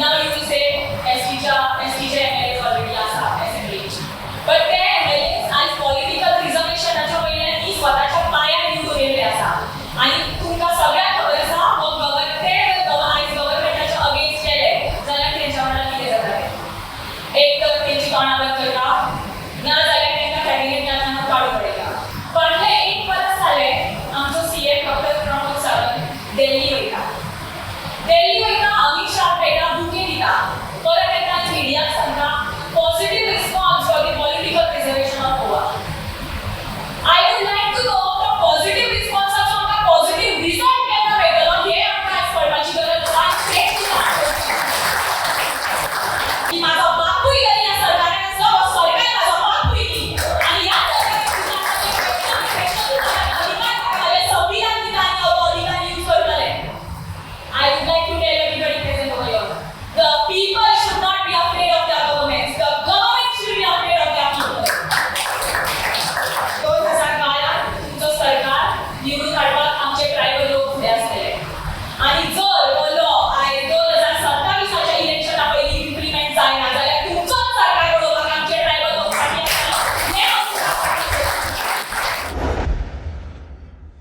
Now you will say एसटीच्या एसटीचे MLA already आसा असेंब्ली, बट ते एमएलए आयज पॉलिटिकल रिजर्वेशनाच्या वयल्यान ती स्वताच्या पांयार निवडून येयल्ले आसा. आनी तुमकां सगळ्यांक खबर आसा, हो गवर ते जर आयज गव्हर्मेंटाच्या अगेन्स्ट गेले जाल्यार तेंच्या वांगडा कितें जाता तें. एक तर तेंची तोंडां बंद करता, ना जाल्यार तांकां कॅबिनेटांतल्यान काडून उडयता. फाटलें एक वर्स जालें, आमचो सीएम डॉक्टर प्रमोद सावंत दिल्ली वयता, दिल्ली वयता, अमीत शाह मेळटा, बुके दिता, परत येता आनी मिडियाक